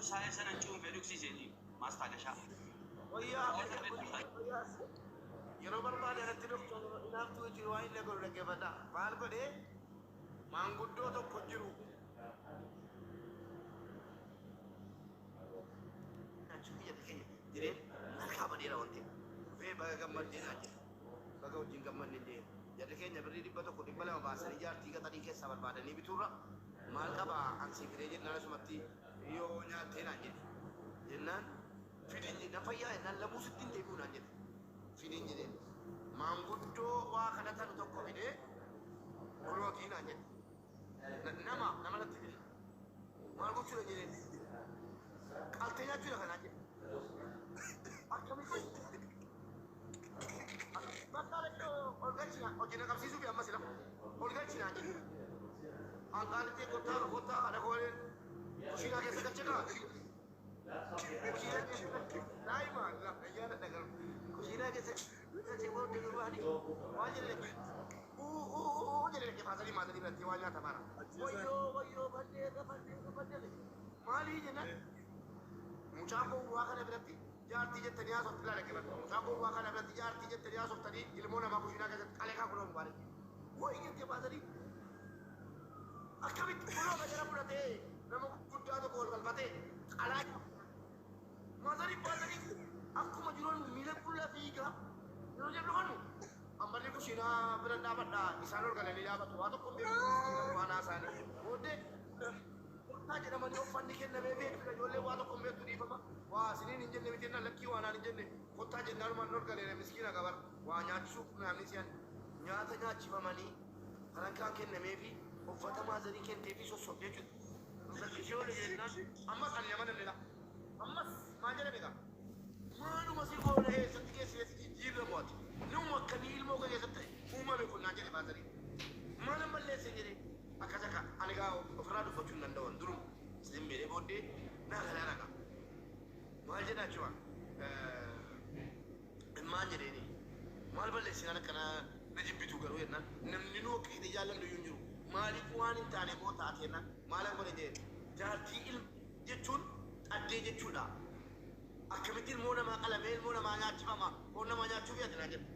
Saayee sana cuunfee dhugsiiseeti maastaagashaa. Wayyaa Saayee sana beektaa? yeroo barbaade irratti doktor inaaftuu jechuun waan inni godhu dhaggeeffadha. Maal godhee maanguddoo tokko jiru. Nyaachuu biyya keenya jireen harkaa badeera wanti. Dhufee baga gammaddee naan jedhe. Baga wajjin gammadne jedhe. Jarri keenya birrii 100 200 baasanii jaartii qaxarii keessaa barbaadanii bituurra maal qaba ansii fidee jennaan asumatti yoo nyaattee naan jedhe. Jennaan fidin jedhe na fayyaa jennaan lamuu sitti hin deebi'u naan jedhe. Fidin jedheen. Maanguddoo waa kadhatan tokko fidee kunootii naan jedhe. Nama nama natti fide. Maal gochuudha jedheen. Qaltee nyaachuudha kanaan jedhe. Akkamitti bakka ol galchina hojii na qabsiisuu fi ammas lafa ol galchinaa jedhe. Hanqaalitti kottaa kottaa haadha kooleen kushiinaa keessa galchina. Kushiinaa keessa galche. Daa'ima ayyaana dhagaru. Kushiinaa keessa galchee booddee gurbaani waan jedhe uu uu uu jedhe dhaqee faasanii maasanii biratti waan nyaata baara. Wayyoo wayyoo baddeerra baddeerra baddeerra. Maalii jennaan mucaa gowwaa kana biratti jaartii jettanii haasofti ilaala dhaggeeffadhu. Mucaa gowwaa kana biratti jaartii jettanii haasoftanii ilmoo namaa kushiinaa keessatti qalee kaa kunoo mubaarak. Wayi jettee baasanii akkamitti kunoo gajara fudhatee nama guddaa tokko ol galfatee qalaa maasanii baasanii akkuma jiruun miila qullaa fiigaa yeroo jedhu dhufanu ammallee kushiinaa bira dhaabadha isaan ol galanii dhaabatu waa tokko hin beeku waan haasaanii booddee kottaa jedhamanii uffanni kennamee beektu ijoollee waa tokko hin beektu dhiifama waa isiniin hin jenne miti jennaan lakkii waa naan hin jenne kottaa jennaan maan ol galee miskiina gabar waa nyaachisuuf namni si'an nyaata nyaachifamanii farankaan kennameefi uffata maazarii kenteefi sossobdee jechuudha. Ishee oli jennaan ammas ani nama namni ammas maal jedhame egaa maaluma si goona eessatti keessatti jijjiirramu ati nama akkamii ilmoo kee keessatti uumame kun naan jedhe maazarii maalan balleesse jedhee akkas akka ani gaa ofirraa dubbachuu hin danda'u durum isin meedhee booddee naa galaa ragaa maal jedhaa jechuudha maal jedheeni maal balleessinaan akkana na jibbitu garuu jennaan namni nu akka hidhe jaallannu iyyuu hin jiru maaliif waan hin taane moo taate jennaan maalan godhe jedhe jaartii ilma jechuun xaddee jechuudha akkamitti ilmoo namaa qalamee ilmoo namaa nyaachifama foon namaa nyaachuuf yaadde naan jedhe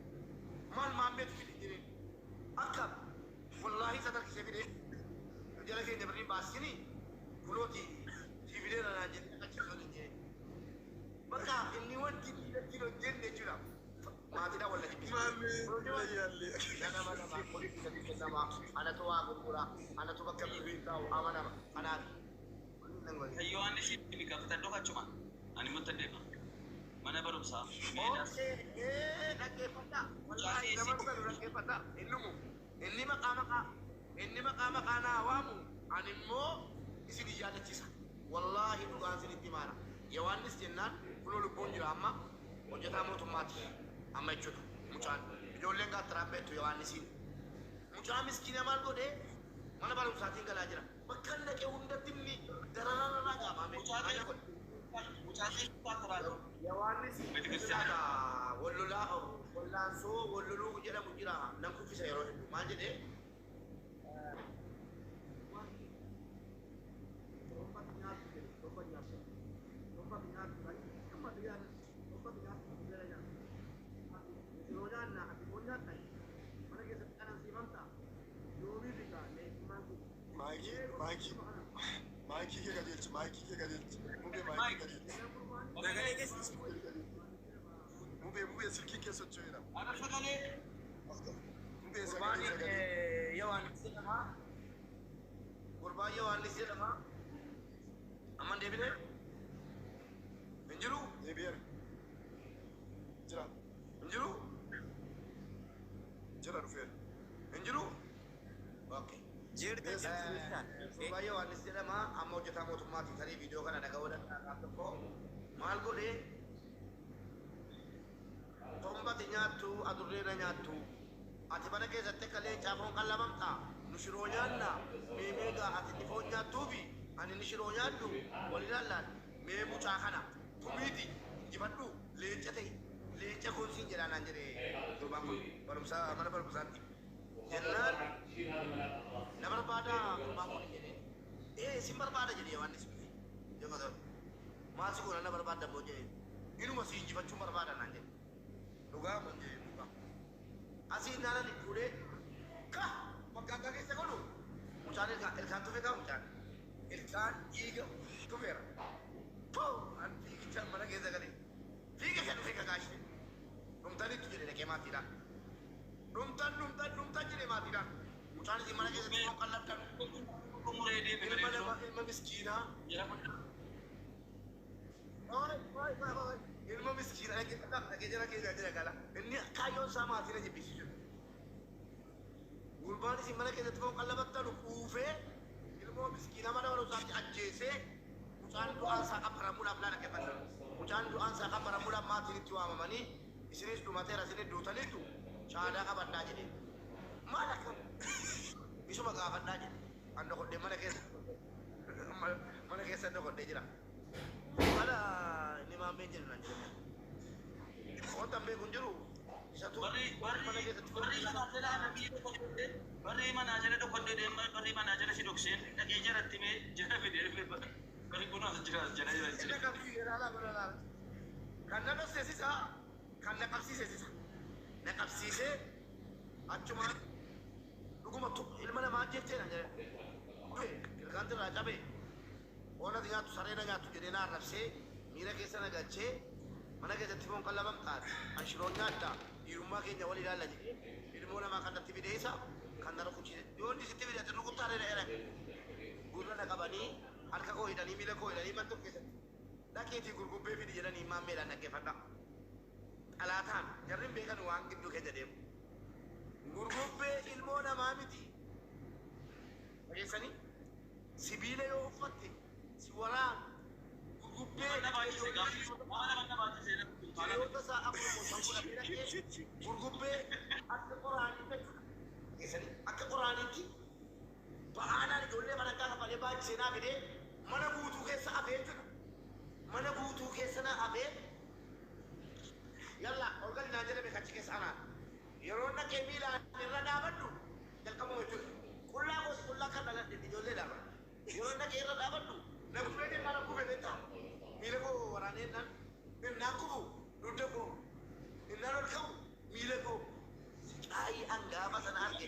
maal maammeetu fide jedheen akka wallaahi isa tarkisee fide jala keenya birrii baasini kunooti sii fideera naan jedhe achiisoo jedhe bakka inni wanti ittiin hojjenne jechuudha maatiidhaan wal jibbisiisa. Maamee wayyaallee. Nama nama qorichi sadi kennama anatu waa gurgura anatu bakka birrii taa'u amanama kanaaf. Yohaannis gaafatan dhokachuma. Ani mutta deema. Mana barumsaa meedaas. Okay, dhaggeeffadhaa. Wallaahi nama dhugalu dhaggeeffadhaa. Innumu inni maqaa maqaa inni maqaa maqaa naa waamu ani immoo isin yaadachiisa. Wallaahi dhugaan isinitti himaara. Yohaannis jennaan kunoo lubbuun jira amma hojjetaa mootummaati amma jechuudha mucaan ijoolleen gaattiraan beektu Yohaannisiin. Mucaa miskiina maal godhee mana barumsaatiin galaa jira. Bakka inni dhaqee hundatti inni darararraa gaafame. Mucaa keessaa tiraatu. Yohaannis Betekiristaana. wallolaa wallaansoo walloluu jedhamu jira nan kuffisa yeroo hedduu maal jedhee Maayikii maayikii maayikii kee qajeelchi maayikii kee qajeelchi mubee maayikii qajeelchi. Sagalee keessa. Mubee mubee silkiin kee socho'eera. Ana sagalee. Mubee Gurbaan sagalee sagalee. Yohaannis jedhama. Gurbaan Yohaannis jedhama. Amma hin deebine? Hin jiru? Deebi'eera. Jira Hin jiru? jira dhufeera. Hin jiru? Okay. Jirta jirta. Gurbaan Yohaannis jedhama. Amma hojjetaa mootummaati. Tarii viidiyoo kana dhaga'uu danda'a tokko. Maal godhee? Tombati nyaattu, adurree na nyaattu. Ati mana keessatti akka leencaa foon qallamamta. Nu shiroo nyaanna. Mee meegaa ati inni foon nyaattuufi ani inni shiroo nyaadhu wal ilaallaan. Mee mucaa kana tumiiti injifadhu leenca ta'e. Leenca kun siin jedhaa naan jedhe gurbaan kun barumsaa mana barumsaatti. Jennaan na barbaada gurbaan kun jedheen. Ee sin barbaada jedhe Yohaannis dhufe. Yeroo ta'u. Maal si godhan na barbaadda boo jedheen. Inuma si injifachuun barbaada naan jedhe. Dhugaa mun jedhe dhugaa. Asii naanan fuudhee ka magaagaa keessa godhu mucaan ilkaan tufe kaa mucaan. Ilkaan dhiiga tufeera. Puu! An fiigicha mana keessa galee. Fiigicha dhufe kakaashee. Dhumtanitti jedhe dhaqee maatiidhaan. Dhumtan dhumtan dhumtan jedhe maatiidhaan. Mucaan isin mana keessatti foon qallabdan. Muree deeme Ilma bareedu. nama ilma miskiinaa. Jara Ilma miskiinaa dhaqee dhaqee jara keessa jira gala. Inni kaayyoon isaa maatii na jibbisiisu. Gurbaan isin mana keessatti foon qallabattan quufee ilmoo miskiinaa mana barumsaatti ajjeesee mucaan du'aan isaa qabbaramuudhaaf laala dhaggeeffatan. Mucaan du'aan isaa qabbaramuudhaaf maatiin itti waamamanii isinis dhumateera isinis duutaniitu shaadaa qabadhaa jedhe. Maal akkam? Isuma gaafadhaa jedhe. An dogodhee mana keessa dogodhee jira. Mana inni maammeen jedhu naan jedhame. Wanta hin beeku hin jiru. Isatu Barri mana barri keessatti barri manaa jala biyya dhokkodhee barri manaa jala dhokkodhee deema barri manaa jala si dhokseen dhaqee jaratti mee jala fidee dhufe barri kun as jira as jala jira Inni jira. qabsiise laala bara laala. Kan na dhoksee kan na qabsiise sisa. Na qabsiisee achumaan dhuguma ilma namaa ajjeeftee na jedhe. Dhufe ilkaan irraa cabe. Oona nyaattu saree na nyaattu jedhee na arrabsee miira keessa na galchee mana keessatti foon qallabam taate. An shiroon nyaadda dhiirummaa keenya wal ilaalla jedhee ilmoo namaa kan natti fide isa kan na rukuchiise. Yoo inni sitti fide ati rukuttaa dheedha jedhan. Gurra na qabanii harka koo hidhanii miila koo hidhanii mana tokko keessatti dhaqiitii gurgubbee fidi jedhanii maammeedhaan dhaggeeffadha. Xalaataan jarri hin beekan waan gidduu keenya deemu. Gurgubbee ilmoo namaa miti. Dhageessanii sibiila yoo uffatte si waraanu gurgubbee Nama baachise gaafa nama baachise. Hiriyoota isaa afur moo shan fudhatee dhaqee gurgubbee akka qoraaniitti jechuudha. Dhageessanii akka qoraaniitti ba'aanaan ijoollee mana akka kafalee baachisee naa fidee mana guutuu keessa hafee jechuudha. Mana guutuu keessa naa hafee yalla ol gali naan jedhame kachi keessa anaan. Yeroo dhaqee miilaan irra dhaabadhu jalqabuma jechuudha. Qullaa kooti qullaa kan dhaladhe ijoollee dhaaba. Yeroo dhaqee irra dhaabadhu na kufee jennaan na kufe beektaa. Miila koo waraanee naan innaan kufu dugda koo innaan ol ka'u miila koo siqaayii angaafa sana arge.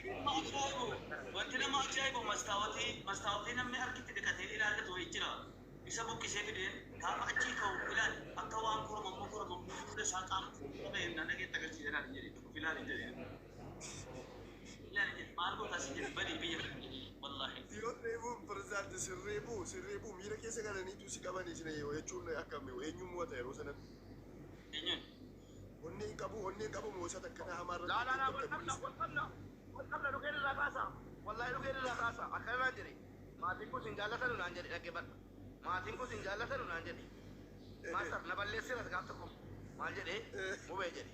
Wanti nama ajaa'ibu mastaawotii namni harkitti dhiqatee ilaallatu wayii jira. Isa buqqisee fideen gaafa achii ka'u ilaali akka waan kormamuu kormamuu fuula isaa qaama qabee na dhageetti agarsiisa naan jedhe of ilaali jedhe. Ilaali jedhe maal goota si jedhe badii biyya kana jedhe wallaahi. Yoo reebuun pirezidaanti sirreebuu miira keessa galaniitu si qabanii isin jechuun akkami eenyuun mo'ata yeroo sanatti? Eenyuun? Onneen qabu moo isa takkana hamaa Laa laa laa, wal qabna, wal qabna, wal qabna, dhugeen irraa kaasa. Wallaahi dhugeen irraa kaasa. Akkana naan jedhe. Maatiin kun sin jaallatanu naan jedhe, dhaggeeffadha. Maatiin kun sin jaallatanu naan jedhe. Maastar na balleesseera gaaf tokko. Maal jedhe? Mubee jedhe.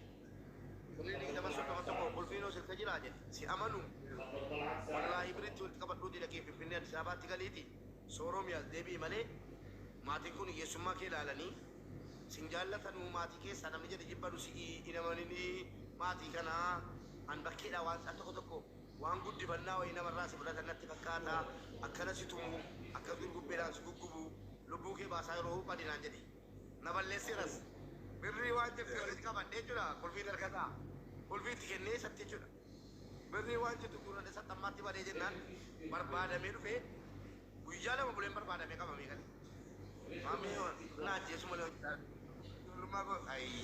Birrii 20 31 qulfiinoo sirka jiraa jedhe. Si amanu. Wallaahi biritti walitti qabadhuuti dhaqee Finfinnee Addis Ababaatti galiiti. Sooroomiyaas deebi'i malee maatiin kun hiyyeessummaa kee ilaalanii sin jaallatanuu maatii keessaa namni jedhe jibbanu si inamanini maatii kanaa an bakkeedha waan al tokko tokko waan guddifannaa wayii namarraa si fudhatan natti fakkaata, akkana si tumu, akka gurgubbeedhaan si guggubu, lubbuu kee baasaa yeroo badi naan jedhe. Na balleesseeras. Birrii waan jirtu walitti qabadhee jechuudha. Qulfiin harkataa qulfii itti kennee isatti jechuudha. Birrii waan jirtu guurradhe saxxammaatti badee jennaan barbaadamee dhufee guyyaa 2 buleen barbaadamee qabamee gale. Maamii na ajjeesu malee hojjetaa. Ijoollummaa koo ayi.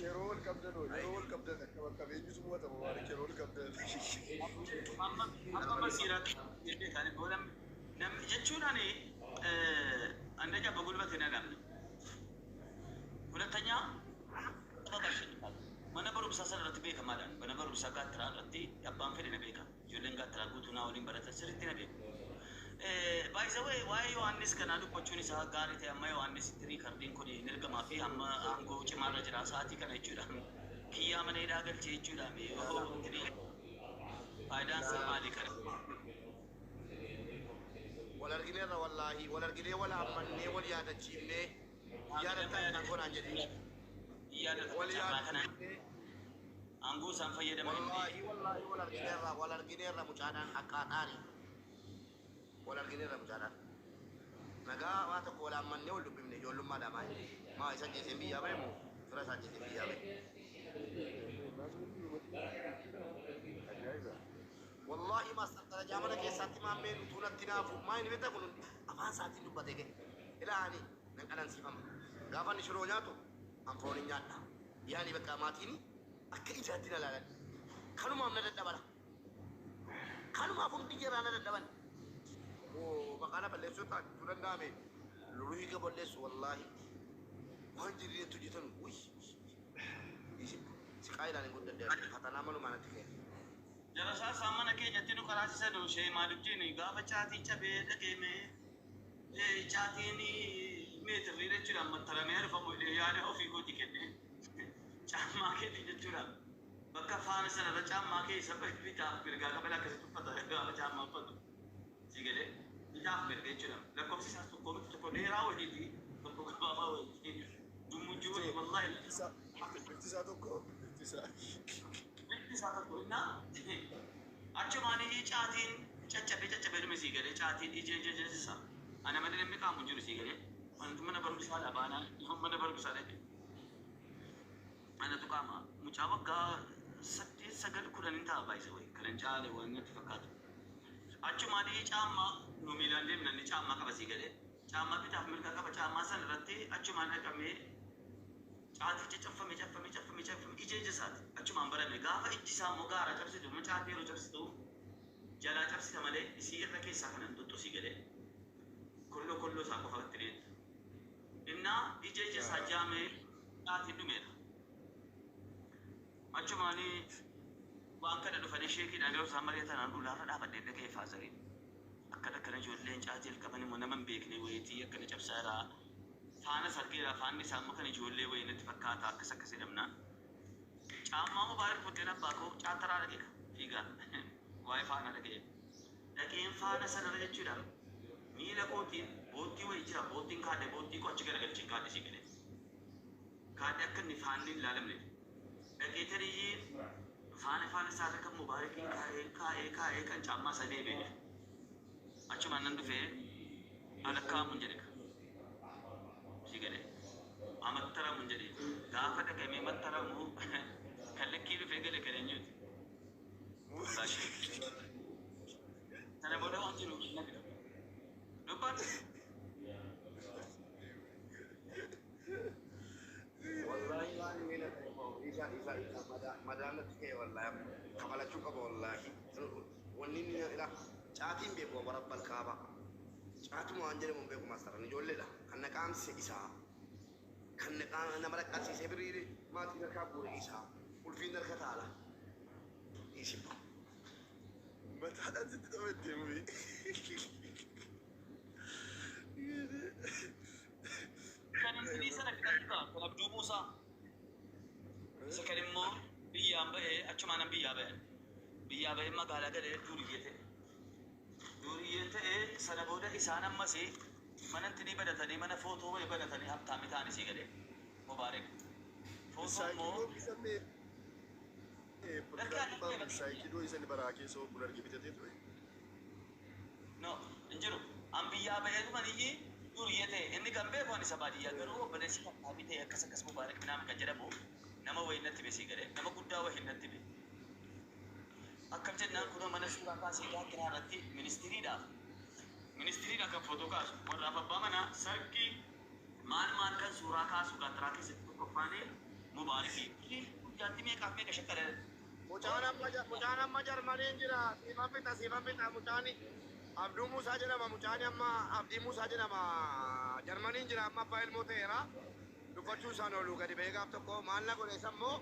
Yeroo wal qabdan akkam akkam eenyutu mo'atama waan yeroo wal qabdan? Amma amma masiiraatti jedhee kan booda namni jechuun ani አንደኛ በጉልበት እኔ አላምንም፣ ሁለተኛ ጥበብ አሸንፋለሁ። Mana barumsaa sana irratti beekamaadhaan mana barumsaa gaattiraa irratti abbaan fedhe na beeka. Ijoolleen gaattiraa guutuu naa waliin baratan sirriitti na beeku. Baay'isawee waa'ee Yohaannis kanaa dubbachuun isaa gaarii ta'e. Amma Yohaannis riikardiin kun hin ergamaa fi amma aangoo cimaarra jira sa'aatii kana jechuudha. Kiyyaa mana hidhaa galchee jechuudha. Yoo faayidaan isaa maali kana? Wal argineerra, wallaahi wal arginee wal hammannee wal yaadachiifnee yaadataa kan godhaan jedhee. Yaadata Wal carraa kana yaadachiifnee. Aangoo isaan fayyadaman hin beeku. Wallaahi wallaahi wal argineerra, wal argineerra, mucaadhaan akkaataani. Wal argineerra mucaadhaan. Nagaa waa tokko wal ammannee wal dubbifne ijoollummaadha maal. Maa isa ajjeeseen biyyaa ba'e moo fira isaa ajjeeseen biyyaa ba'e. Ajaa'iba. Wallahi master darajaa mana keessaatti maammeen utuu natti naafu maa inni beektaa kun hundi afaan isaatiin dubbatee ga'e. Ilaani nan qanansiifama. Gaafa inni shiroo nyaatu an foon hin nyaadha. Yaani bakka maatiin akka ijaatti na ilaalan. Kanumaaf na dadhabala. Kanumaaf hundi jaraa na dadhaban. Oo maqaa na balleessuu taatu danda'ame. Loluu hiika balleessu wallaahi. Waan jireenyatti hojjetan wuy. Siqaa ilaalan guddadde fatanaa malumaa natti ka'e. Jarasaa isaan mana keenyatti nu karaasisan ishee maal wajjin gaafa caatiin cabee dhaqeeme caatiin meetirrii jechuudhaan mattaramee dhufamu yaada ofii kooti kenne caammaa keetii jechuudha. Bakka faana sanarra caammaa kee isa bitaaf mirgaa qabala akkasitti uffata gaafa caammaa uffatu. Si galee bitaaf mirga jechuudha. Lakkoofsi isaas tokko miti, tokko dheeraa wayiiti, tokko gabaabaa wayiiti. Dummujjuu wayii wallaahi. Bifti isaa tokko bifti isaa. Bifti isaa tokko innaa achumaan caatiin caccabee caccabee dhume sii galee caatiin ija ija ija isaa. Ana malee namni qaamu hin jiru sii galee. Wanti mana barumsaa dha baanaa mana barumsaa dhaqe. Anatu qaama mucaa waggaa 8 9 10 hin ta'a baay'isa wayi kan hin caale waan natti fakkaatu. Achumaan caammaa nu miilaan deemna, inni caammaa qaba sii galee. Caammaa bitaaf mirga qaba, caammaa sana irratti achumaan dhaqamee caatii caccabfame caffame caffame caffame ija ija isaati achumaan barame. Gaafa ijji isaa immoo gaara cabsitu caatii yeroo cabsitu jalaa cabsita malee isii irra keessaa kana hin xuxxu sii galee, kolloo kolloo isaa qofa itti deemta. Innaa ija ija isaa jaamee caatiin dhumeera. Achumaanii waan kana dhufanii sheekiidhaan yeroo isaan mari'atan ulaarra dhaabadhee dhaga'ee faazariin. Akkana akkana ijoolleen caatii qaban immoo nama hin beekne wayitii akkana cabsaa jira. Faana sargeera, faanni isaa immoo kan ijoollee wayii natti fakkaata, akkas akkas jedhamnaan. Caammaa mubaarak fuddeen abbaa koo caataraa dhaqe fiigaa waa'ee faana dhaga'e. Dhaqeen faana sanarra jechuudha. Miila kootiin boottii wayii jira, boottiin kaadhe, boottii koo achi garagalcheen kaadhe sii galee. Kaadhe akka inni faanni hin ilaalamne. Dhaqee tarii faana faana isaa kan mubaarakiin kaa'ee kaa'ee kaa'ee kan caammaa isaa deebi'e. Achumaan nan dhufee alakkaamuun jedhe. Si galee. Amattaramuun jedhe. Gaafa dhaqamee mattaramu kan lakkii dhufee gale kan eenyuti? Baashee. Sana booda waan jiru na fida. Dubbatu. Wallahi waan inni na isa isa isa madaalatti ka'e wallahi kafalachuu qaba wallahi. Wanni inni ila caatiin beeku warabbal kaaba. Caatuma waan jedhamu hin beeku maastaran ijoolleedha. Kan na qaamsise isaa. Kan na qaama nama dhaqqabsiisee birrii maatiin harkaa guure isaa. Ulfiin harka taala. Isibba. Mataadhaan sitti taphattee mubee. Kan intinii sana fidanii kan Abduu Muusaa. Isa kan immoo biyyaan ba'ee achumaan biyyaa ba'e. Biyyaa ba'ee magaalaa galee duuriyyee ta'e. Duuriyyee ta'ee sana booda isaan ammas mana intinii banatanii, mana footoo wayii banatanii habtaami ta'anii sii galee. Mubaarak. Footoo immoo Saayikiloo bisamee saayikiloo isa baraa keessa obbo arge bitatee ture. No, hin jiru. An biyyaa ba'ee dhumaniyyi duuriyyee ta'e. Inni kan beeku ani isa baadiyyaa garuu obboleessi habtaami ta'e akkas akkas Mubaarak minaamin kan jedhamu nama wayii natti bee sii galee. Nama guddaa wayii natti bee. Akkam jennaan kunoo mana suuraa kaasee gaattiraa irratti ministiriidhaaf. Ministiriidha kan footoo kaasu. Warraaf abbaa manaa sargii maal maal kan suuraa kaasu gaattiraa keessatti tokkoffaanii Mubaarikii. Guyyaatti meeqaaf meeqa shakkala. Mucaan amma Jarmaniin jira. Siifan fixa, siifan fixa mucaan Abduu Musaa jedhama, mucaan amma Abdii Musaa jedhama. Jarmaniin jira, amma abbaa ilmoo ta'eera. Dubbachuu isaan oolu gadi ba'ee gaaf tokko maal na godhe isa immoo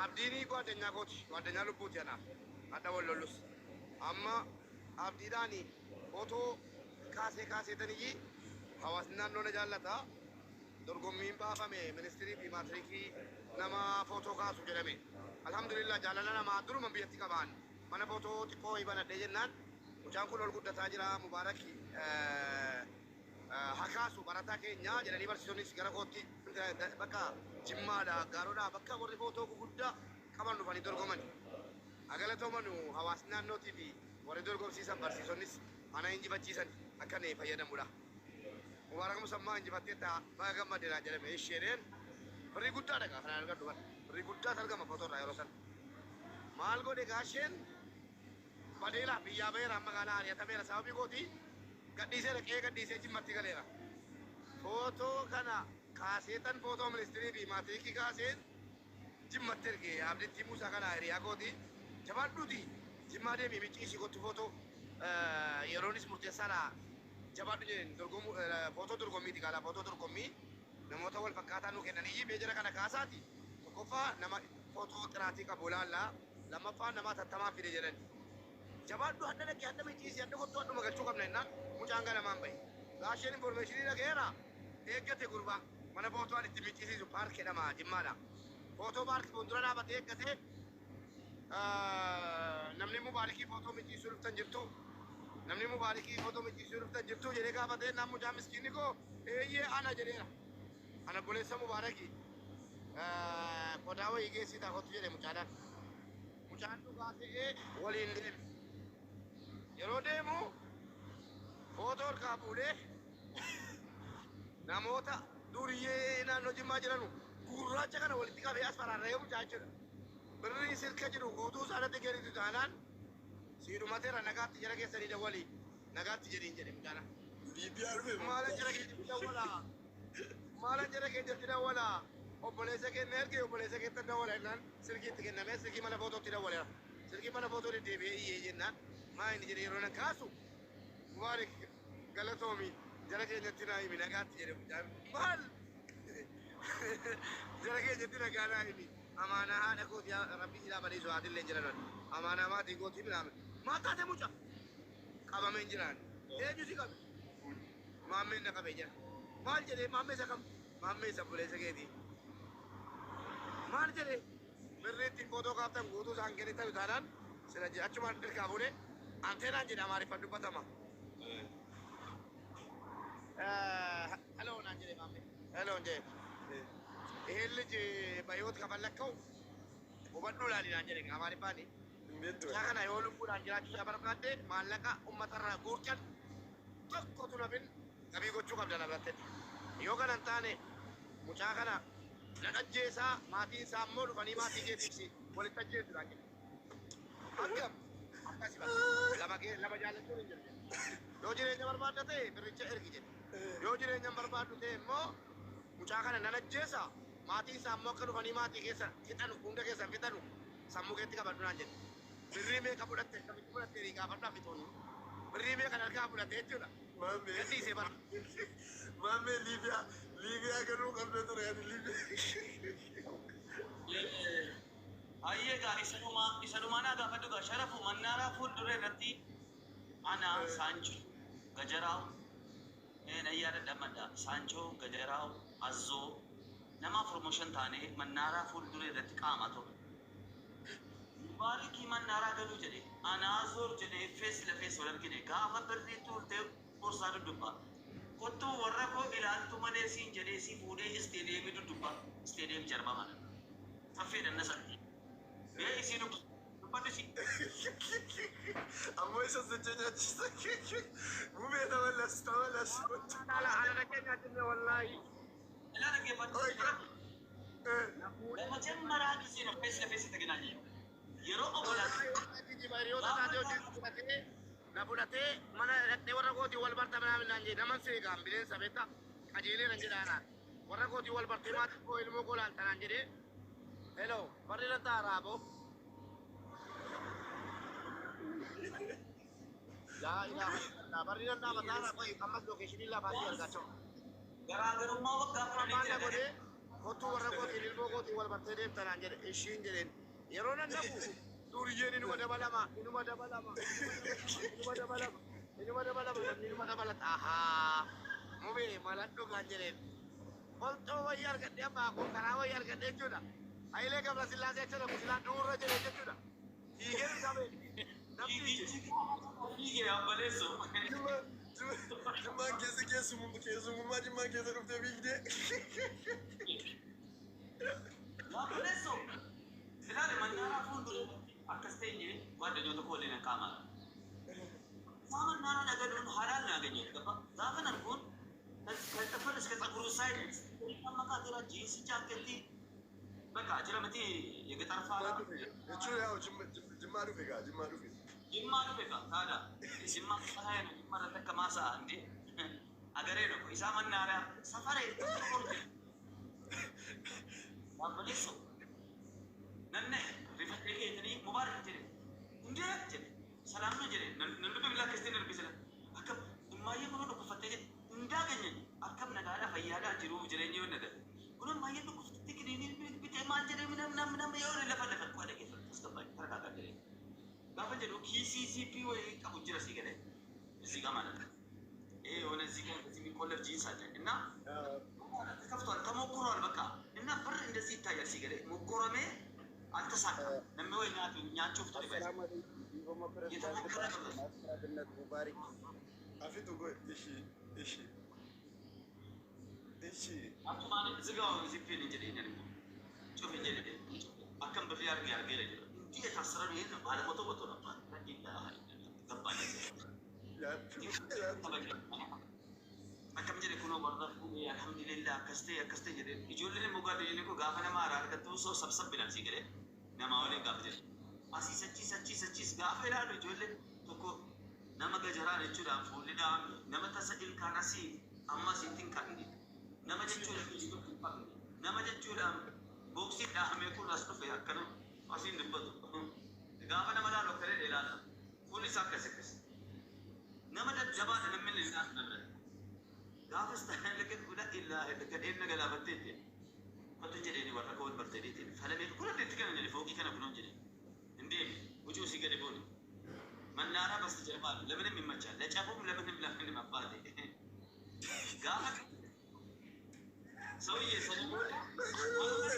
Abdiin ጓደኛ kooti, ጓደኛ lubbuuti anaaf. Hadha wal lollus. Amma Abdiidhaan footoo kaasee kaaseetaniyyi hawaasni naannoo na jaallata. Dorgommiin baafame ministirii fi maatirikii nama footoo kaasu jedhame. Alhamdulillah, jaalala namaa duruma biyyatti qabaan. Mana footoo xiqqoo wayii banadhee jennaan mucaan kun ol guddataa jira, Mubaarak haa kaasu barataa keenya jedhanii barsiisonnis gara kootti bakka Jimmaadha, Gaaroodha, bakka warri footoo guguddaa qaban dhufanii dorgoman. Agalatomanu hawaasni naannootii fi warri dorgomsiisan barsiisonnis ana injifachiisan akka inni fayyadamudha. Mubaarak Musammaa injifattee ta'a baga gammadde naan jedhame isheeneen birrii guddaadha gaa kanaan argadhu bara birrii guddaatu argama footoo irraa yeroo sana. Maal godhe gaasheen badeera biyyaa baheera amma kana ari'atameera sababii kooti gadhiiseera qe'ee gadhiisee Jimmatti galeera. Footoo kana kaaseetan footoo ministirii fi maatirikii kaaseen Jimmatti erge Abditti Muusaa kana hiriyaa kooti jabaadhuuti Jimmaa deemii micciisii kottu footoo yeroonis murteessaadha jabaadhu jedheen dorgomu footoo dorgommiiti kaala footoo dorgommii namoota wal fakkaataa nu kennanii mee jara kana kaasaati tokkoffaa nama footoo xiraatii qabu ilaallaa lammaffaa nama tattamaa fide jedhan jabaadhu hadha dhaqee hadha micciisii hadha kottu hadhuma galchuu qabna jennaan mucaan ganamaan bahe gaasheen information dhaga'eera eeggate gurbaa mana footoo ani itti miccisiisu paark jedhama Jimmaadha footoo paark fuuldura dhaabatee eeggatee namni Mubaarikii footoo micciisuu dhuftan jirtu namni Mubaarikii footoo micciisuu dhuftan jirtu jedhee gaafatee naan mucaa miskiinni koo eeyyee ana jedheera ana obboleessa Mubaarakii qodaa wayii geessitaa kottu jedhe mucaadhaan mucaan dhugaa ta'ee waliin deeme yeroo deemu footoo harkaa fuudhee namoota duriyyee naannoo Jimmaa jiranu gurraacha kana walitti qabee as faraarra'ee mucaa jechuudha. Birrii silka jiru guutuu isaanatti kennitu taanaan siidhumateera nagaatti jara keessanii dawwalii nagaatti jedhiin jedhe mucaana. Liibiyaa dhufe. Maalan jara keessatti dawwalaa? Maalan jara keessatti dawwalaa? Obboleessa keenya erge obboleessa keetti dawwala jennaan silkii itti kennamee silkii mana footootti dawwaleera. Silkii mana footoo deddeebi'ee iyyee jennaan maa inni jedhe yeroo nan kaasu Mubaarik galatoomi jara keenyatti naa himi nagaatti jedhe mucaan. Maal? Jara keenyatti nagaa naa himi. Amaanaa haadha kooti rabbi silaa badiisu haatillee hin jiran. Amaanaa maatii kootii minaamin. Maal taate mucaa? Qabamee hin jiraan. Eenyu si qabe? Maammeen na qabee jira. Maal jedhee maammee isa kam? Maammee isa obboleessa keetii. Maal jedhee? Birrii ittiin footoo kaaftan guutuu isaan kennitan taanaan sila jedhe achumaan dirqaa fuudhee anteenaan jedhe Amaariffaan dubbatama. Hello naan jedhe maammee. Hello jedhe. ይሄን ልጅ በህይወት ከፈለግከው hubadhu ilaali naan jedhe Amaariffaani. Isaa kana yoo lubbuudhaan jiraachuu isaa barbaadde maallaqa uummatarraa guurtan tokkotu nafin gabii gochuu qabda na biratti. Yoo kana hin taane mucaa kana nan ajjeesaa maatiin isaa immoo dhufanii maatii keetiif walitti ajjeesu naan jedhe. Akkam akkasi bakka lama kee lama jaallachuun hin jiru jedhe. Yoo jireenya barbaadda ta'e birricha ergi jedhe. Yoo jireenya hin barbaaddu ta'e immoo mucaa kana nan ajjeesa maatiin isaa immoo akka dhufanii maatii keessa fixanu hunda keessan fixanu sammuu keetti qabadhu naan jedhe. Birrii meeqa fudhatte akkamitti fudhatte ni gaafadhu fixuun birrii meeqa harkaa fudhatte jechuudha. Maammee. Gadhiisee bara. Maammee Liibiyaa Liibiyaa galuu qabda ture ani Liibiyaa. Hayyee gaa isa dhumaa naa gaafadhu gaa Sharafu mannaaraa fuuldura irratti ana Saanchoo Gajaraa nayyaa dadhamadha Saanchoo Gajaraa Azzoo nama promotion taane mannaaraa fuuldura irratti qaama ture. Mubaarikii mannaaraa galuu jedhe anaa zoor jedhee face la face wal argine gaafa birrii tuultee boorsaa duddubbaa. Kottuu warra koo ilaaltu malee siin jedhee si fuudhee isteediyeemii duddubbaa isteediyeem jarma mana. Saffeedhan na sana. Mee isii dubbadhu isii. Ammoo isa sochee nyaachisa. Mubee tamallas tamallas. Ala ala dhaqee nyaachifne wallaahi. Ilaa dhaggeeffadhu. ለመጀመሪያ ጊዜ ነው face ለ face የተገናኘነው። Yeroo obbolaa Hiriyoota taatee hojii fudhatee na fudhatee mana dhaqnee warra kootii wal barta minaamin naan jedhe naman seegaan bineensa beektaa qajeelee nan jedha anaan warra kootii wal bartee maatii koo ilmoo koo laalta naan jedhee hello barri nan ta'a raaboo. Laa ilaaha illallah barri nan dhaabataa raaboo ammas location lafaatii argachuu. Garaagarummaa waggaa 10 Maal na jira. godhee kottuu warra kootiin ilmoo kootiin wal bartee deemta naan jedhe ishiin jedheen yeroo nan dhaqu duriyyeen inuma dabalama inuma dabalama inuma dabalama inuma dabalama namni inuma dabalata ahaa mubee maladhu kan jedheen qolxoo wayii argadhee abbaa koo karaa wayii argadhee jechuudha Hayilee Gabra Sillaasee jechuudha kusilaa duurra jedhee jechuudha fiigee qabee namni Fiigee abbaleessu. Jimmaan keessa keessummaa Jimmaan keessa dhuftee fiigdee. Abbaleessu. Ilaali mannaaraa fuuldura akkas teenye ጓደኛው tokko waliin qaama. Isaa mannaaraa dhagaduun halaal na aganyeet gabba gaafa nan kun Oversize ጫማ ካቴራ ጂንስ ጃኬቲ በቃ ጅረመቲ የገጠር ፋራ Jechuun yaa'u Jimmaa dhufe gaa, Jimmaa dhufe. Jimmaa dhufe kaa taada Jimmaa ፀሐይ ነው። Jimmaa irratti akka maasa'a እንዴ አገሬ ነው እኮ isaa መናኸሪያ ሰፈሬ Obboleessoo nanne rifadhee keetanii mubaarak jedhe እንዴ jedhe ሰላም ነው jedhe nan dubbe bilaa akkasitti darbisila akkam immaayee kunoo dhukkufattee jedhe እንዳገኘኝ akkam nagaadhaa fayyaadhaa jiruuf jireenya yoo nagaa kunoo immaayee dhukkufattee kiniinii bitee maal jedhee ምናምን ምናምን የሆነ ለፈለፈ እኮ dhaggeeffatu tasgabbaa'e ተረጋጋ jedhee gaafa jedhu ኪሲሲፒ ወይ qabu jira sii galee እዚህ ጋር ማለት ነው። ይሄ የሆነ እዚህ ጋር እንደዚህ የሚቆለፍ ጂንስ አለ እና ተከፍቷል፣ ተሞክሯል። በቃ እና ብር እንደዚህ ይታያል። ሲገለ ሞኮረሜ አልተሳካም። ነሚ ወይ nyaachuu ture Assalaamu alaikum. Dhiifama የተሞከረ pirezidaantii ነበር። Master Abinnat Mubaarik. Afitu go ishi ishi ishi. Akkuma ዝጋው ዚፔን እንጀ እኔ ጩፍ እንጀ akkam birrii arge argeera jedhu እንዲህ የታሰረ ነው። ይሄን ባለ መቶ መቶ ነበር ገባኝ። Nyaachuu nyaachuu. Akkam jedhe kunoo warra fuudhee alhamdulillah akkas ta'e akkas ta'e jedhe ijoolleen immoo gaafa ijoolleen koo gaafa nama haaraa argattu soo sabsab bilan sii galee namaa waliin gaafa jedhe asiis achiis achiis achiis gaafa ilaalu ijoolleen tokko nama gajaraan jechuudhaan fuulli dhaame nama tasa ilkaan asii amma asiitti hin qabne nama jechuudhaan iji tokko hin qabne nama jechuudhaan booksii dhahamee kun as dhufe akkana asiin dubbatu gaafa nama ilaalu akka jedhe ilaala fuulli isaa akkas akkas nama jajjabaadha namni inni ilaalu namni gaafas ta'an la ilaha illa gadheen na galaafattee jette kottu jedheeni warra koo wal barteeniitiin falamee kun itti kana jedhe fooqii kana kunuun jedhe hin deemi huccuu sii gadi booni መናራ በስተጀርባ አሉ። ለምንም ይመቻል፣ ለጨቡም ለምንም ለምንም አባቴ gaafa ሰውዬ ሰለሞን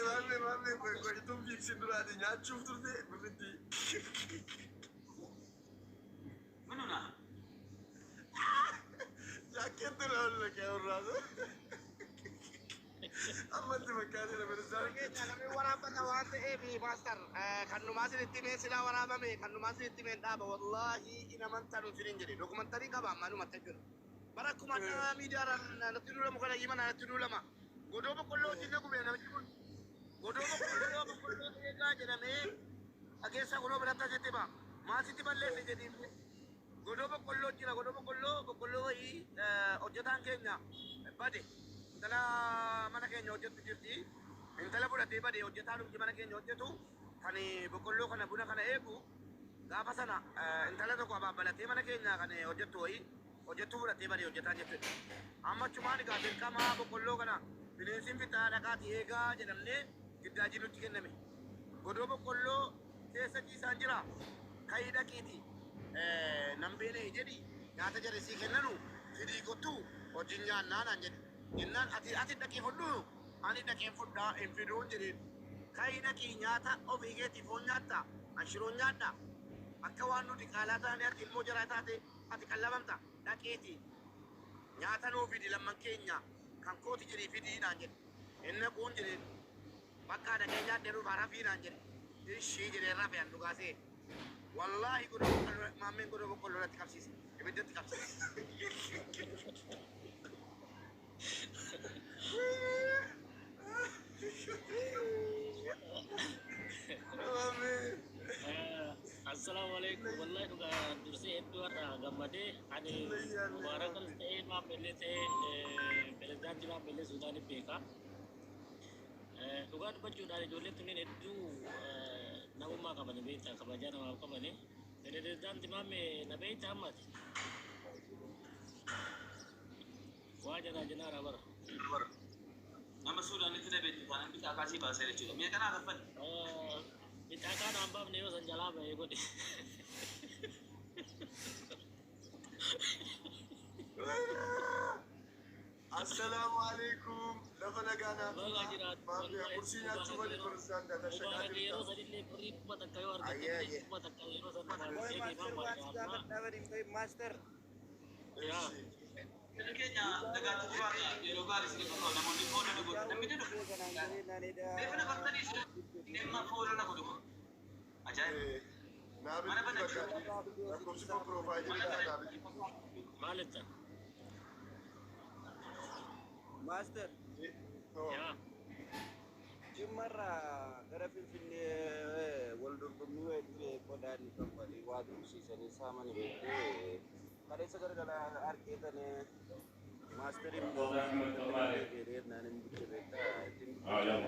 Maamee maamee qoyituun fiigsin duraati nyaachuuf turte birritti. ምን ሆና Jaakkeetti na ol naqee irraas. Ammatti fakkaatee na Keenya namni waraabbata waan ta'eef master kan numaa sinitti mee silaa waraabame kan numaa sinitti mee dhaaba wallaahi in amantaa nu sinin jedhe dokumantarii qaba ammaa numatti jechuudha. Bara akkuma adda miidiyaadhaan natti duulamu kana hima natti duulama. Godoo boqqolloo hojii gube namichi kun. Godoo boqqolloo boqqolloo eegaa jedhamee dhageessa godoo biratti asitti ba'a. Maasitti balleesse jedhiin. Godoo boqqolloo jira godoo boqqolloo boqqolloo wayii hojjetaan keenya bade. Intala mana keenya hojjettu jirti. Intala fudhatee bade hojjetaa dhumti mana keenya hojjetu kan boqqolloo kana buna kana eegu gaafa sana intala tokko abaabbalatee mana keenya kan hojjettu wayii hojjettuu fudhatee bade hojjetaan jechuudha. Amma achumaan egaa dirqama boqqolloo kana bineensiin fixaa dhaqaati eegaa jedhamnee giddaajii nutti kenname. Godoo boqqolloo keessa ciisaan jira. Ka'ii dhaqiiti. Nan beela'e jedhi nyaata jaresii kennanu fidii kottu wajjin nyaannaa naan jedhe. Jennaan ati ati dhaqee fudhu ani dhaqeen fudhaa hin fiduun jedheen. Ka'ii dhaqii nyaata ofii keetii foon nyaatta an shiroon nyaadha. Akka waan nuti qaalaa taane ati ilmoo jaraa taate ati qallabamta dhaqeeti. Nyaata nuu fidi lamman keenya kan kooti jedhii fidii naan jedhe. Inni kuun jedheen bakka dhaqee nyaadhee dhufa rafii naan jedhe. Ishii jedhee rafe an dhugaasee. Wallaahi godoo boqqolloo maammeen godoo boqqolloo irratti qabsiise. Ibiddatti qabsiise. Maamee. Assalaamu alaikum. Wallahi dhugaa dursee hedduu har'a gammadee ani Mubaarakas ta'ee maamillee ta'ee pirezidaantii maamillee Suudaanii beeka. Dhugaa dubbachuudhaan ijoolleen tunneen hedduu namummaa qabani beektaa kabajaa namaaf qabani. Pirezidaantii maammee na beektaa ammati. Waa janaa janaa bara. Nama Suudaanitti na beektu taanaan bitaa kaasii baasee jechuudha. Mi'a kanaa kaffali. Bixaakaa naan baafne yoo san jalaa bahee godhe. Assalaamu alaikum. Lafa nagaa naaf Baga jiraatu. Maamee kursii nyaachuu malee pirezidaantii Atashagaa Mubaarak yeroo jirta. sanillee birrii 1000 yoo argatte Ayyee, birrii ayyee. 1000 yeroo san namaa Qoy bitee master deemaa waan si amma. gaafadhaa bari master. Yaa. Ishi. Biyya keenya nagaatti turaadha. Yeroo gaarii isin qabu namoonni follow na godhu. Namni dhufu. Kanaan jedhee naan edaa. Reefu na bartanii isin dhimma follow na godhu. Ajaa'iba. Naa Mana bilbili banachuu. bakka lakkoofsi koo piroofaayilii Mana irraa naa bilbili. banachuu. Maal jetta? Master. Yaa. Jimmarraa gara Finfinnee wal dorgommii wayii dhufee qodaan kaffalii waa tursiisanii saamanii beektee kaleessa gargara argeetanii maasteriin jedhee naan hin buche beektaa ittiin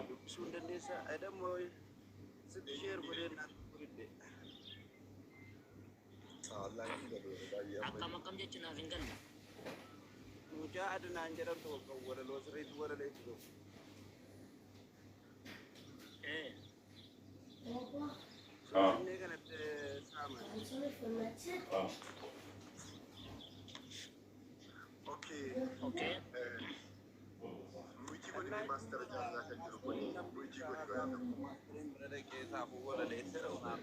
dubbisuu hin dandeessaa edammoo sitti sheer godhee naan godhidhe. Akkam akkam jechuun naaf hin galle. Mucaa Adnaan jedhamtu kan walaloo sirriitti walaleessu tokko. Finfinnee kanatti saaman. Okay. Okay. Mute godhi master jaarraa kan jiru kun mute godhi godhatu. Maasteriin bira dhaqee saafuu walaleesse dhumaaf.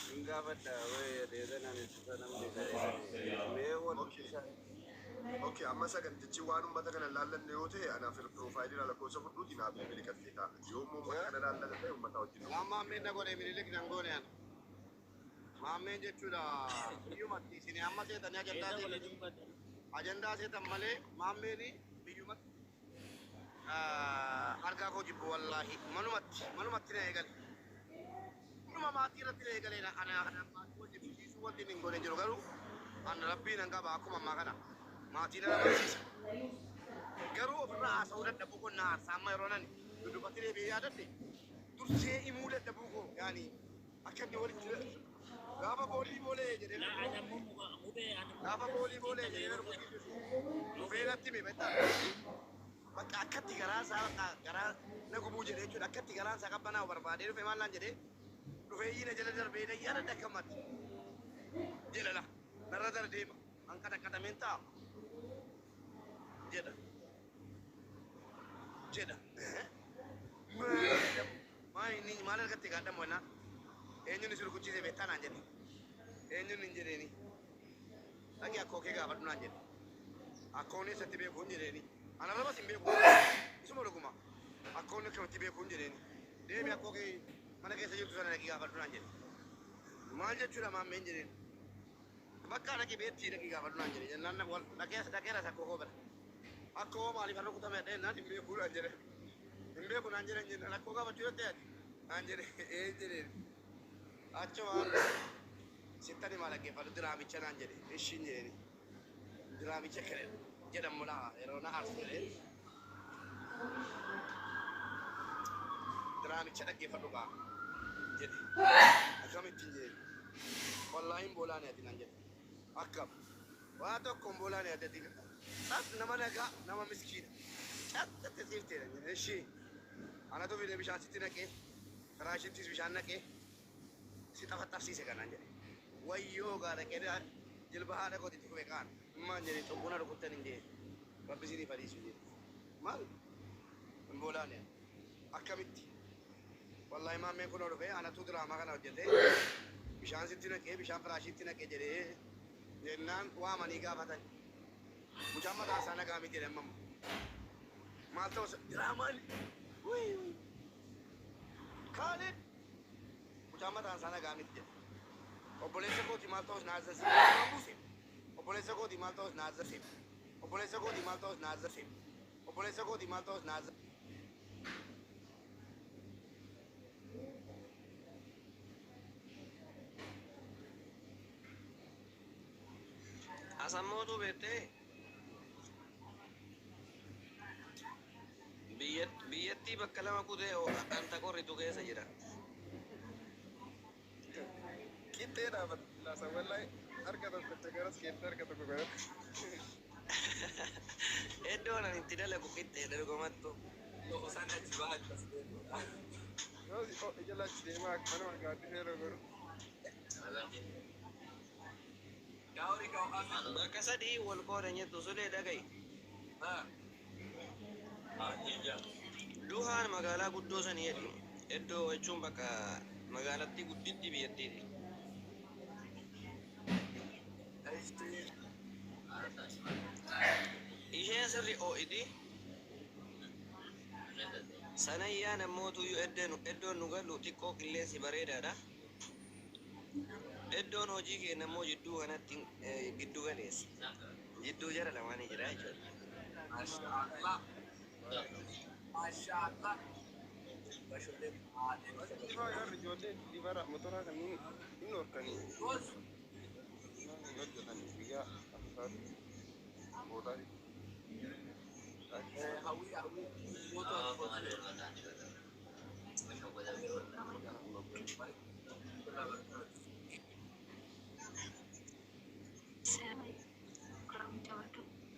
Hin gaafadha wayii adeesan isa namni mee wal Okay, amma sagantichi waan uummata kana laallanne yoo ta'e anaaf profile lakkoofsa fudhuuti naaf bilbili qaxxeeta. Yoo immoo uummata kana laallata ta'e uummata wajjin. Waan maammeen na godhe Minilik nan goone ana. Maammeen jechuudha biyyumatti isin amma seetanii ajandaa Eessa wal seetanii dubbatan? ajandaa seetan malee maammeeni biyyumatti argaa koo jibbu wallaahi manumatti manumatti na eegale. Manuma maatii irratti na eegale ana ana maatii wal jibbisiisuu wanti inni hin goone jiru garuu ana rabbiin nan qaba akkuma ammaa kana maatii na amansiisa. Garuu ofirraa haasa'uu dadhabuu koo na aarsa amma yeroo nani dudubatti deebi'ee yaadadhe dursee himuu dadhabuu koo yaani akka inni walitti gaafa boolii boolee jedhee Laa ani ammoo mubee ani gaafa boolii boolee jedhee na rukuchiisu dhufee natti hime beektaa bakka akkatti garaa isaa bakka garaa na gubuu jedhee jechuudha akkatti garaan isaa qabbanaa'u barbaadee dhufe maal naan jedhee dhufee na jala darbee na yaadadha akkamatti jedha la narra dara deema an qaxaqaxameen ta'a jedha jedha maal inni maal argatte gaadhamu jennaan eenyuun si rukuchiise beektaa naan jedhe eenyuun hin jedheeni dhaqi akkoo kee gaafadhu naan jedhe akkoon eessatti beeku hin jedheeni ana rabas hin beeku isuma dhuguma akkoon akkamitti beeku hin jedheeni deebi akkoo kee mana keessa jirtu sana dhaqi gaafadhu naan jedhe maal jechuudha maammeen jedheen bakka dhaqi beettii dhaqi gaafadhu naan jedhe jennaan dhaqee dhaqeeras akkoo koo bira akkoo maaliif har'a kutame dhee naan hin beeku naan jedhe hin beeku naan jedhe jennaan akkoo gaafachuu danda'e ati naan jedhe ee jedheen achumaan sittani maal dhaggeeffadhu diraamicha naan jedhe ishiin jedheeni diraamicha kene jedhamu laa yeroo na aarsu jedhee diraamicha dhaggeeffadhu gaa jedhe akkamittiin jedheen wallaahi hin boolaane ati naan jedhe akkam waa tokko hin boolaane ati ati sas nama nagaa nama miskiina caxxatte siifteedha jedhe ishii anatu fide bishaan sitti naqee karaa ishiittis bishaan naqee si xafaxxafsiise kanaan jedhe wayyoo gaa dhaqee jilba haadha kootitti kufe kaan immaan jedhe cubbuna rukuttan hin jedhe rabbi isinii fadhiisu jedhe maal hin boolaane akkamitti wallaahi maammeen kun dhufee anatu diraamaa kana hojjete bishaan sitti naqee bishaan firaashiitti naqee jedhee jennaan waamanii gaafatan mucaan mataa isaa nagaa miti jedhe amma maal ta'u diraamaan Kaalid mucaan mataan isaa nagaa miti jedhe obboleessa kooti maal ta'us naa azzasiif buuse obboleessa kooti maal ta'us naa azzasiif obboleessa kooti maal ta'us naa azzasiif obboleessa kooti maal ta'us naa azzasiif. Asammootu beektee biyyattii bakka lama kutee anta qorritu keessa jira. Qixxee dhaabata. Laasa wallahi harka tokkocha garas keessa harka tokko garas. Iddoon ani itti dalagu qixxeedha dhugumattu. Yoo ija lachi deemaa manuma gaaddisee yeroo godhu. Bakka sadii wal qoodan jettu sulee dhaga'i. Duhaan magaalaa guddoo sanii jedhu. Iddoo jechuun bakka magaalattii gudditti biyyattiiti. Isheen sirri oo'iti. Sanayyaan ammootuyyuu iddoon nu gallu xiqqoo qilleensi bareedaadha. Iddoon hojii keenya immoo jidduu kanatti giddu galeessa. Jidduu jara lamaanii jira jechuudha. Maashaallah. Bashoolee Achii faa garri ijoollee dibara motoraa kanneen hin dhorkanii. Goos. Hin hojjetanii guyyaa afusaatti boodaa. Hawwii hawwii. Mootoo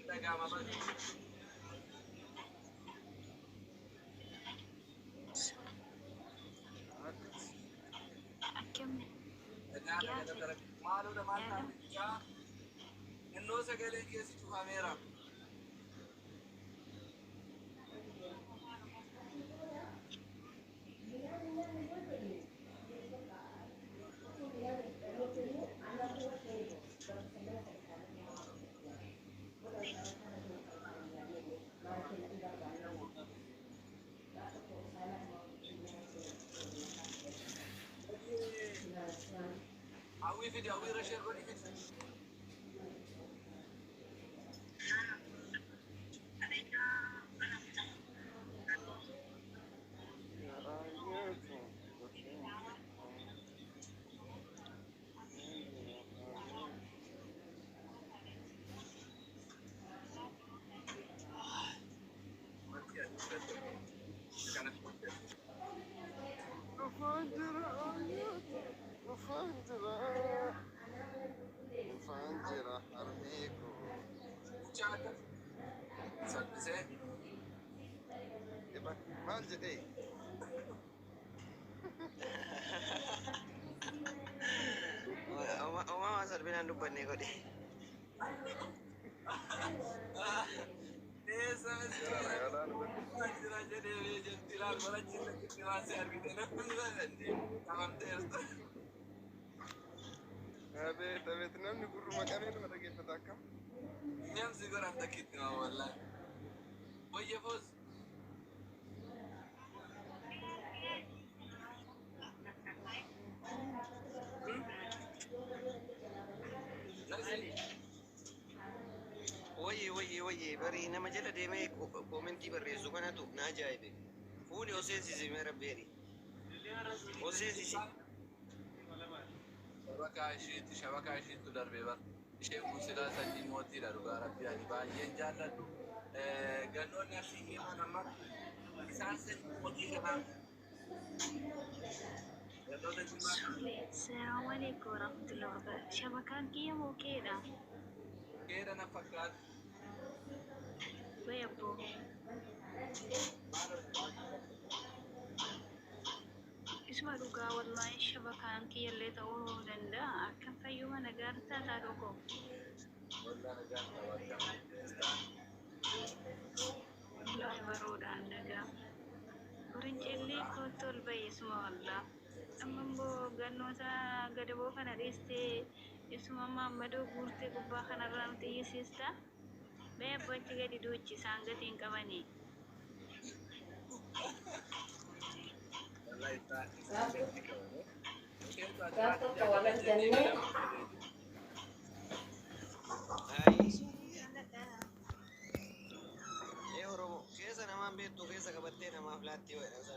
Dhaga'ama bari. Dhagaa Maaloo maal taate Innoo sagalee keessi cufameera. Hawwii fidi hawwii irra ishee godhi fidi. Dhufaan jira dhufaan jira dhufaan jira harmee koo. Mucaa akka salphisee. Eba maal jedhee? Uumamaa salphinaan dubbanne godhe. Eessa Jira nagaadhaan miskiina jira jedhee jetti ilaal barachiisa kitti waan si argite namni baay'ee qabamteerta. Abeet abeet namni gurruma qabee nama dhaggeeffata akkam. Mi'amsi godhan takkitti ma wallaahi. Wayya foos. Nasi. Wayye wayye wayye barii nama jala deemee koomentii barreessu kanatu na ajaa'ibe. Fuuni oseensisi mee rabbeeri. Oseensisi. Shabakaa ishiitti shabakaa ishiittu darbee bara. Isheen kun silaa sanyii mootiidha dhugaa rabbi ani baay'een jaalladhu. Gannoonni asii himan amma isaan sanyii mootii kanaa gannoota jimaa Assalamu alaikum warahmatullahi wabarakatuh. Shabakaan kiyya moo keedha? keedha na fakkaatu. Way abboo. Isuma dhugaa wallahi shabakaan kiyyallee ta'uu danda'a. Akkam fayyuma nagaartaa taadhoo koo. Wallah nagaan qaba akkam. Wallahi baroodhaan nagaa. Qorincillee kootti ol bahe isuma wallah. Amma immoo gannoota gadaboo kana dhiistee isuma maammadoo guurtee gubbaa kanarraa nu xiyyisiista. Mee abboo achi gadi duuchi isaan gatiin qabanii. Wallah isaan isaan gatii qabu. Isheentu ati Gaaf waan tokko wal jaalladha jennee argannee ganama Ee Oromoo keessa namaan beektu keessa qabattee namaaf laatti yoo jedhan.